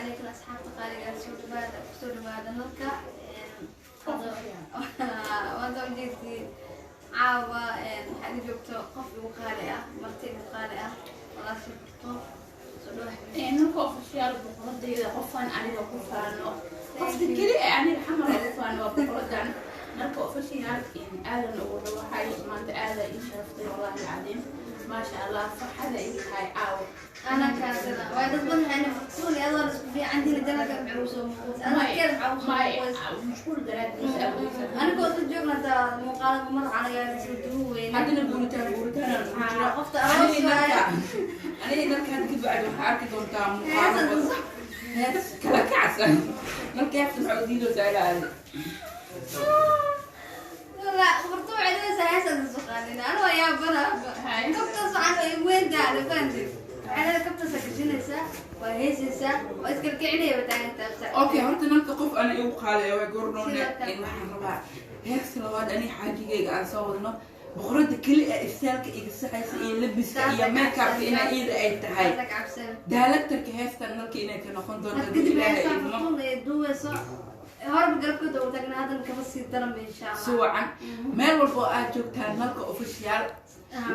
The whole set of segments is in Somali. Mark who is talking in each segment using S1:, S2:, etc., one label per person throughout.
S1: Calaykum asxaabta qaaliga, soo dhawaada, kusoo dhawaada nalka. Waad ujeedtiin, caawa waxaa ila joogto qof igu qaali ah, marti igu qaali ah, walaasha Furtuun. Soo dhawaad.
S2: Nalka Official, boqoradayda, qofaan aniga ku faano, qofka keli ee aniga Xamar ugu faano waa boqoradan Nalka Official. Aadan ugu dhawahay maanta, aada ii sharaftay, wallahi alcadiim, maasha Allah, farxada ii tahay caawo.
S1: Ana kaasina waa dad badan waxayna Furtuun iyo adoo isku fiicantiina janalka maxaa ugu soo muuqaysa adalkeeda, maxaa ugu soo
S2: may
S1: muuqaysa?
S2: Mashquul daraadiis awgiisa.
S1: Anigoo isla joogna hataa muuqaalada madaxa laga isla dugu weyne.
S3: Haddana guuritaan guuritaan
S1: Ah, qofta aroos waaye.
S3: Aniga nalka hadda ka bacdi waxaa arki doontaa muuqaalo badan, hees kala kacsan. Nalka heesta maxaa u diidaysaa ilaa adi?
S1: Wala Furtuun waxay leedahay heesaas isu qaadin, anoo yaabanaaba. Kabtaas waxaan ay weyn tahay, fahanteen? Waxay leedahay kabtaas gashanaysaa, waa heesaysaa, waa iskalkicinaya, wataagantaa.
S3: Okay, horta nalka qof ana igu qaalaya waa goordhoone.
S1: Sidoo kale.
S3: In waxaan rabaa heesta labaad ani xaajigayga aan soo wadno, boqorada keli ah istaalka iga saxaysa iyo labiska iyo makeupka ina iyada ay tahay
S1: cabsan
S3: directorka heestan nalka inay ka noqon doonto
S1: had
S3: haddii
S1: kadib
S3: Ilaahay
S1: heestaa
S3: idmo.
S1: Furtuun ay duubeyso horeba garabkooda ugu tagnaa, haddana kaba sii daranba, insha
S3: Si
S1: Allah.
S3: wacan, meel walba oo aad joogtaan, Nalka Official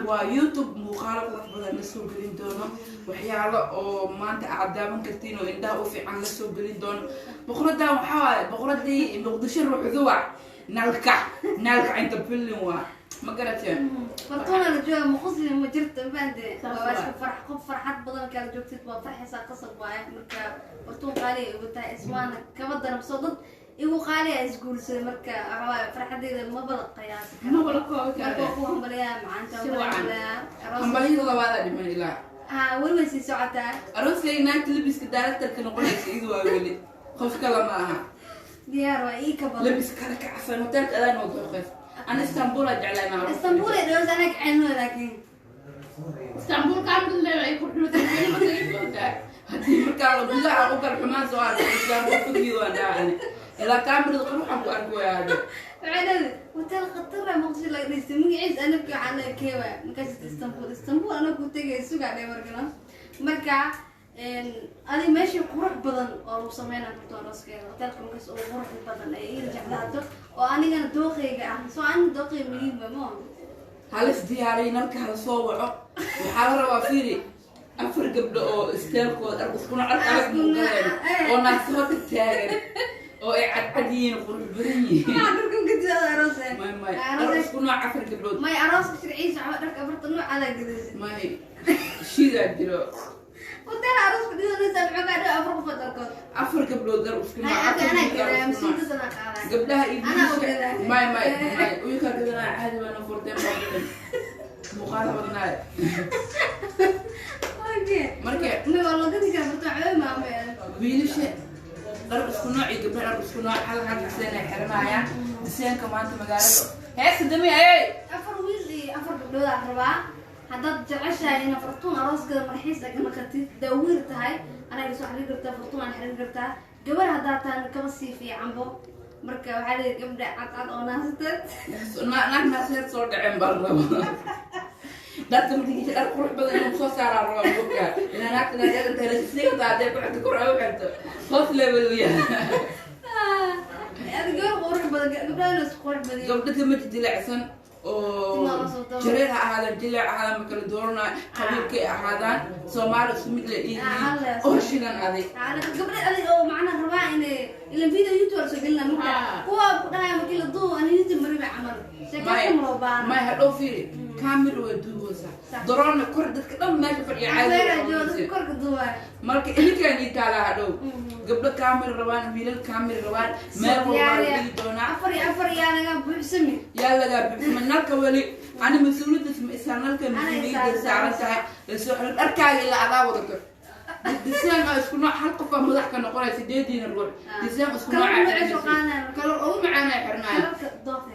S3: waa YouTube, muuqaalo qurux badan la soo gelin doono, waxyaalo oo maanta aad daawan kartiin oo indhaha u fiican la soo gelin doono. Boqoradan waxaa waaye boqoradii Muqdisho, ruuxduwac, nalka, nalka inta building waa, ma garateen?
S1: Fartuuna la jooga, maqusli ma jirto, mafahamte?
S2: Saas
S1: waa
S2: waa.
S1: Iska farx, qof farxad badan kala joogtid waa farxaysaa, qasab waaye. Marka Fartuun qaali ay ugu tahay, ismaana kaba daramso, dad igu qaali a isguursaday. Marka waxa waaye farxadeyda maba la qiyaasi karo.
S2: Maba la koobi
S1: marka
S2: karo.
S1: waa ku hambaliyaa macaanta.
S3: Si wacan.
S1: Hambaliyaa aroos.
S3: Hambalyada labaadaa dhiman ilaa
S1: Ha, weli way sii socotaa.
S3: Arooskayga naagta labiska directorka noqonaysa idu waa, weli qof kale ma aha.
S1: Diyaar waa ii ka badan.
S3: Labis kala kacsan, hoteelka adaa noo dooqeys. Ana Istanbul aa jeclaa inaan aroos.
S1: Istanbul ay dhawas anaa kacelino, laakiin
S2: Istanbul kaamil ay ku xulutay weli ma tagin moogtahay.
S3: Haddii markaa la gudaha u kala xumaan soo arkay Istanbul fogiid waan dhaacani ilaa kaamirada quruxan ku arki waaya hadda.
S1: Waxay leedahay hotel khatar ah Muqdisho laga dhistay, magaciisa anabki waxaa laga keewaya markaas Istanbul, Istanbul anaa ku tegay sugaa dhe. Markana marka adi meeshii qurux badan oo lagu sameynaa karto arooskeeda, hotelka markaas oo qurux badan ay ila jeclaato oo anigana dooqeyga ah, soo anina dooqeyga muhiim ba ma
S3: Halis diyaariy, nalka hala soo waco. Waxaa la rabaa, fiiri, afar gabdho oo isteelkooda dhar iskuna dhar adag muuqaleen oo naagta taagan oo ay cadcad yihiin, qurux badan yihiin.
S1: Maxaa dharkan kadib aroos?
S3: May, dhar isku nooc, afar gabdhood.
S1: May, arooska sharciisa waxba dharka afarta nooc adaa gadaysa.
S3: May, shidaa jiro.
S1: Hotel arooska dhidanaysa maxaa kaa dhigo afar qofood dharkood?
S3: Afar gabdhood dhar isku
S1: hay
S3: nooc,
S1: adi
S3: afar
S1: anaa
S3: wiil dhar
S1: gadaa
S3: isku nooc.
S1: masuulkas anaa qaadaa.
S3: Gabdhaha iyo
S1: Anaa
S3: wiilasha.
S1: ogadaa.
S3: May, uyukaa gadanaa, caadi baana furteen, baa bixin muuqaala badnaay.
S1: Okay.
S3: Marka
S1: may waa loo gadi karaa farta caawi maama.
S3: Wiilasha dhar isku nooc iyo gabdhaha dhar isku nooc, hal hal diseen ay xiranayaan, diseenka maanta magaalada heesta dami ayay.
S1: Afar wiil iyo afar gabdhood aan rabaa. Haddaad jeceshahay ina Fartuun arooskeeda marxiis ag naqatid, daawiir tahay, anaa ila soo xiriir kartaa, Fartuun aan xiriir kartaa. Gabar haddaad tahay kaba sii fiicanbo. Marka waxaa leeyahay gabdha cadcad oo naasatad.
S3: Naag naaseed soo dhaceen baa la rabaa. Dharka markii dhar qurux badan inuu soo saaraa rabaa bogga ilaa naagta naaseed inta hesisiigata haddee ku xirto kor ay u xirto hoos level u yahay.
S1: Adi gabar qurux badan, gabdhaha is qurux badan.
S3: Gabdho kama jilicsan oo
S1: Timaha la soo dabo.
S3: Jareer ha ahaadaan, jileec ahaadaan, ma kala dooranayo qabiilkay ahaadaan, Soomaali isku mid la
S1: Ah,
S3: iigiin oo shidan adig.
S1: Gabdha adig oo macnaha rabaa inay ila video YouTube la soo gelina marka kuwa ku dhahaya markii la duubo ani YouTube mariba camal sheekada ma loo baahna.
S3: May, hadhow fiiri, kaamira way duubeysaa.
S1: Sax.
S3: Daroonna kor dadka dhan meesha fadhiya caadi
S1: Abeera
S3: way
S1: jooga dadka
S3: duubeysaa.
S1: Korka duubaya.
S3: Marka idinkaan ii taalaa, hadhow gabdho kaamira rabaan, wiilal kaamira rabaan, meel walbaa la
S1: Diyaariya.
S3: dhigi doonaa.
S1: Afar iyo afar yaa laga buuxsami.
S3: Yaa lagaa buuxsama nalka weli ani mas-uuliyaddas ma isaa nalka
S1: Ana
S3: mas-uuliyadda
S1: isaaran.
S3: Saaran tahay lasoo xiro dharkaaga ilaa adaa wadato disaan oo isku nooc, hal qof baa madax ka noqonaya sideediina ruux disaan isku
S1: Kalar
S3: nooc.
S1: noocay soo qaadanayaan.
S3: Kalar ugu macaanay xirnaaya.
S1: Kalarka dooqe.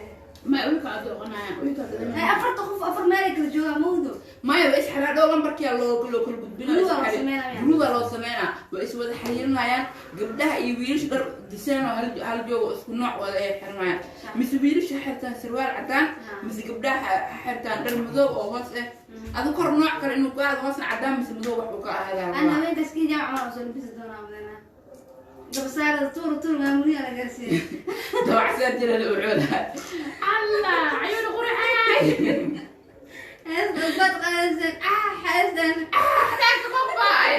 S2: Ma uyka dooqanaya?
S3: Uyka gadanaya.
S1: Ay, afarta qof afar meel ay kala joogaan mawdo.
S3: Maya, waa isxaraa dhow, lambarkiyaa loo kala gudbina.
S1: Group aa loo sameynaya.
S3: Group aa loo sameynaa, waa is wada xiriirinayaan gabdhaha iyo wiilasha, dhar disaan oo hal joog oo isku nooc wada ay xiranayaan, mise wiilasha ha xirtaan sarwaal cadaan, mise gabdhaha ha xirtaan dhar madow oo hoos ah, adu kor nooc kale inuu ku aado, hoosna cadaan mise madow wax uu ka ahaadaa
S1: Ana
S3: rabaa.
S1: Haweenkaas kii jaamac waa soo labisi doonaa madana. Gabasaarada tuur tuur maamuniya la gaarsiiyey.
S3: Dabacsan jira la ucooda.
S2: Allah cayuuni qurxay.
S1: Heestan baad qaadaysan, ah heestan.
S2: Xadaaka qofbaay.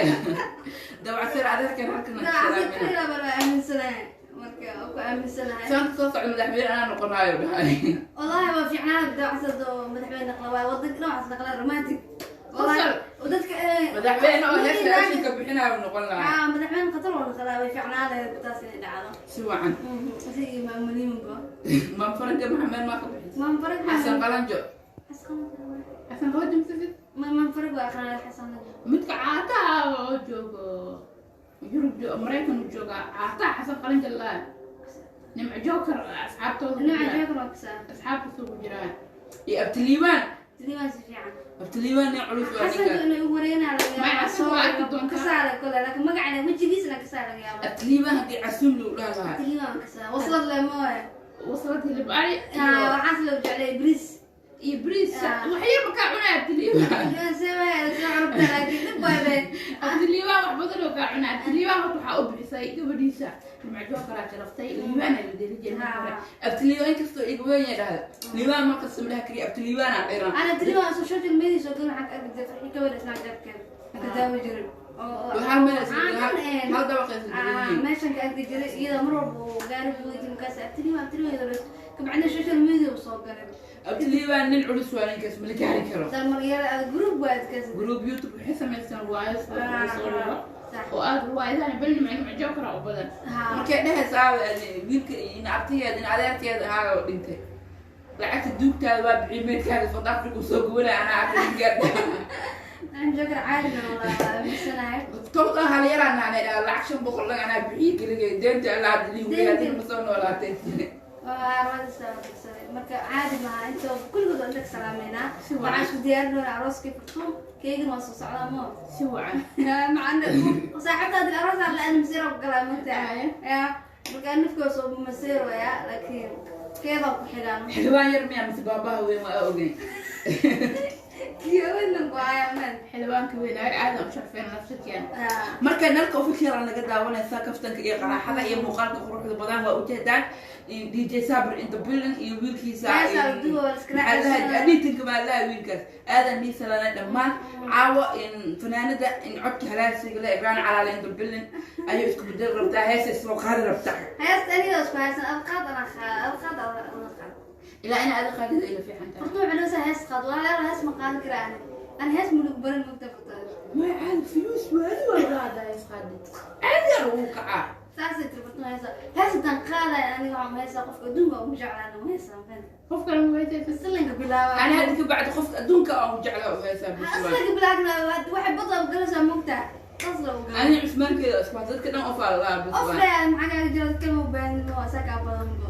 S3: Dabacsan adeerkan halkan aan
S1: Dabacsan
S3: salaamina.
S1: kaliya baan waa aaminsanahay. Marka waa ku aaminsanahay.
S3: Sanka soo socda madaxweyne anaa noqonaayo dhahay.
S1: Wallahi waa fiicnaan dabacsan oo madaxweyne naqla waayo wadanka noocaas naqla romantic. Wallahi
S2: Qosol.
S1: wadadka
S3: Madaxweyne oo heesta ashinka bixinaayo noqon lahaa.
S1: Ah, madaxweyne khatar oo naqla way fiicnaan lahayd taas inay dhacdo.
S3: Si wacan.
S1: Isagii maamuliinba.
S3: Maam Faranka Maxamed maa ka bixisay?
S1: Maam Faranka.
S3: Xasan Qalanjo.
S1: Xasan Qalanjo.
S2: Xasan Qalanjo masasid?
S1: Maam Faranka waa aqraan Xasan Qalanjo.
S2: Midka caataha oo joogo Yurub Maraykan uu joogaa caataha Xasan Qalanjo laa. Nimco Joker asxaabtooda.
S1: Nimco Joker waa kasaa.
S2: Asxaabta isugu jiraan.
S3: Iyo Abtiliibaan.
S1: Abtiliibaan si fiican.
S3: Abtiliibaan nin culus waa
S1: Xasanka
S3: ninka.
S1: inuu ugu wareynaa laga
S2: May
S1: yaabaa.
S2: Xasan waa arki doontaa.
S1: Kasaale kole, laakiin magacana wejigiisana kasaa laga yaabaa.
S3: Abtiliibaan haddii casuum lagu dhaha lahaa.
S1: Abtiliibaan kasaa. Waslad leh ma waaye.
S2: Waslad hilib ari.
S1: Ah, waxaas loo jeclay bariis.
S2: Iyo bariis.
S1: Ah.
S2: Waxyar ma kaa cunaa Abtiliibaan.
S1: See waay, soo carabta laakiin dhib waay be.
S2: Abtiliibaan wax badan oo kaa cunaa. Abtiliibaan horta waxaa u bixisay gabadhiisa. Nimco Joker aa jaraftay. Liibaana la deli jiray marka hore.
S3: Abtiliibaan inkastoo iga weyn yahay dhahda. Liibaan marka samlaha kariya Abtiliibaan aa dheeraan.
S1: Ana Abtiliibaan soo social media soo galin waxaan ka arki jiray farxi gabadha Snapchat-keeda. Aan ka daawo jiray. Oo
S3: Hal meel isla
S1: aan
S3: hal
S1: ahayn.
S3: hal dabaq isla
S1: Ah,
S3: yihiin.
S1: meeshan ka arki jiray iyada mar walba uu gaari buu weydiin markaas Abtiliibaan Abtiliibaan iyadoo leh. Kabacdina social media uu soo galay.
S3: Abtiliibaan nin culus waa ninkaas ma la gaari karo.
S1: Dalmaryada aad group waa adkaas.
S3: Group YouTube
S2: Waxay samaystaan riwaayo soo soo dhigo.
S1: Sax.
S2: Oo aad riwaayadahan bal Nimco Nimco Joker aa u badan.
S1: Haa.
S3: Markay dhehaysaa wiilka in abtigeeda in adeerkeeda ahaa oo dhintay. Lacagta duugtaada waa bixiyay meydkaada South Africa uu soo gubanaya anaa arkay ninkaada.
S1: Aan Joker caadi ma walaa aaminsanahay.
S3: Towdan hal yaraan naanay dhaha lacag 500 lang anaa bixiyay keligay deynta alla hadda liigu
S1: Deynta.
S3: ma soo noolaatay.
S1: Waa arwaada aaminsanahay. Marka caadi maaha inta kulligood aan dadka salaameynaa.
S2: Si wacan.
S1: Waxaan isku diyaarin doonaa arooskii Fartuun. Keygana waa soo socdaa moo.
S2: Si wacan.
S1: Macana saaxiibtaadi aroos aan la-aan masiir ku galaa mogtahay. Ya marka nafkoo soo masiir waya laakiin keedaa ku xigaan.
S3: Xildhibaan yar miyaa mise baabaha weyn waa ogeyn.
S1: Kiyowenan ku haya man.
S2: Xildhibaanka weynaayo aadan u sharfeen nafsadkeena.
S3: Marka nalka official aan laga daawanaysaa kaftanka iyo qaraaxada iyo muuqaalka quruxda badan waa ujeedaan DJ Sabir in the building iyo wiilkiisa.
S1: Meesha la dubo, waa la iska raaxaysanaa.
S3: Aditinka baa laha wiilkaas aadan miisalana dhammaan caawa in fanaanada in codka halaasiga le Ibrahim Calaale in the building ayuu isku bedel rabtaa heesa isoo qaadi rabtaa.
S1: Heesta aniga isku haysan alqaad anaa qaad alqaad anaa qaad.
S3: Ilaa in aad qaadida ila fiican tahay.
S1: Fartuun waxay leedahay hees qaad waa leedahay hees ma qaadan karaa ani. Ani hees ma lagu barin mogta Fartuun.
S3: Way caadi fiyuus waali waa
S2: Qaada hees qaadid.
S3: caadi aa lagu kacaa.
S1: Saasay tiri Fartuun heesa hees haddaan qaadaya aniga waxaan heesaa qofka adduunka ugu jeclaan ma heesaa ma
S2: Qof kale ma heesaysa.
S1: Aslanka bilaaba.
S3: Ani hadda ka bacdi qofka adduunka aan u jeclaa u heesaa bas waa.
S1: Aslanka bilaabna waxay badda u galaysaa mogta. Saas la u galay.
S3: Ani cusmaankeeda isku dadka dhan of aa lahaa bas
S1: Of
S3: waa.
S1: le maxaa kaaga jira dadka ma baahin ma waa saa kaa badan bo.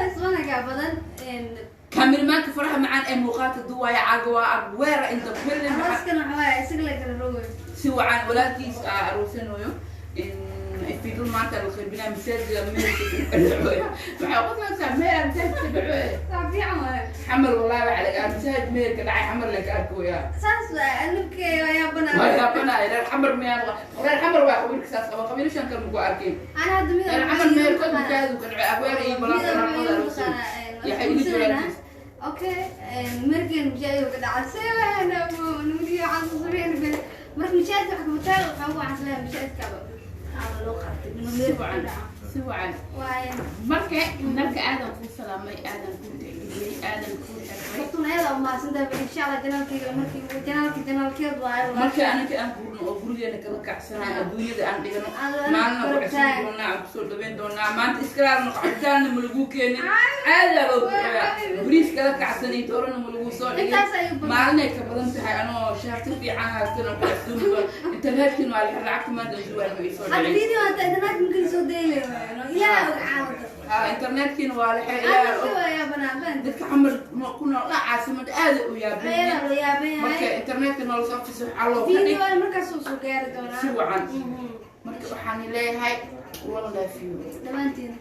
S1: Iswana kaa badan.
S3: Kaamiramanka faraha macaan ee muuqaalka duwaya caaga waa agweera in the building.
S1: Arooskan waxa waaye isaga la kala rogayo.
S3: Si wacan walaalkiis aa aroosanayo in fidul maanta la qaybinaa masaajida meelka
S2: Waxay qoslaysaa meel aan masaajidka dhaco.
S1: Saa fiican waaye.
S3: Xamar walaahi waxaa laga masaajid meelka dhacay xamar laga arkoyaa.
S1: Saas waaye alifkee waa yaabanaa.
S3: Waa yaabanaya reer xamar miyaa reer xamar waa qabiilka saas qaba qabiilashan kale maku arkin.
S1: Ana hadda mid
S3: Reer xamar meelkood masaajid ka dhacay agweera iyo balaa yaxay ili walaalkiis.
S1: Okay, markan mujaahidu ka dhacay see waana nuuriyo waxaan soo sameyn bay marka mujaahidka waxa kuma taal waxa ugu cansanayaa mujaahidka ama loo qaatay inuu
S2: Si
S1: meel ku
S2: wacan.
S1: dhaco.
S2: Si wacan.
S1: Waaye
S2: Marka nalka aadan kuu salaamay, aadan kuu tixgeliyey, aadan kuu sharfay.
S1: Fartuun ayada u mahadsantahay insha Allah janaalkayga markii janaalka janaalkeed waaye
S3: Marka anaga aan guurno oo gurigeena kala kacsanayo adduunyada aan dhigano
S1: Alla
S3: maalina ku ceshan
S1: kortaag.
S3: doonaa aan kusoo dhaweyn doonaa maanta iskalaarno cabitaanna ma lagu keenin caadi loo bixiyaa bariis kala kacsan iyo doorana ma lagu soo dhigin
S1: Intaas ayuu badan.
S3: maalinay ka badan tahay anoo shaarti fiican haystan oo ku casuumi doon internetkina waa la xir lacagta maanta usuwaan ma isoo
S1: Hadda
S3: dhicin.
S1: video hada internet markii soo deelay waaye ilaaha og caawada.
S3: Haa, internetkiina waa la xir ilaa
S1: Ana waa yaabanaa baan.
S3: Dadka xamar ku nool dhan caasimada aad u yaabeen.
S1: Ayada la yaaban
S3: Marka
S1: yahay.
S3: internetka nolol soo fiso waxaa loo fadhi.
S1: Video markaas uu soo gaari doonaa.
S3: Si wacan. Marka waxaan leeyahay one love you.
S1: Dhammaantiin.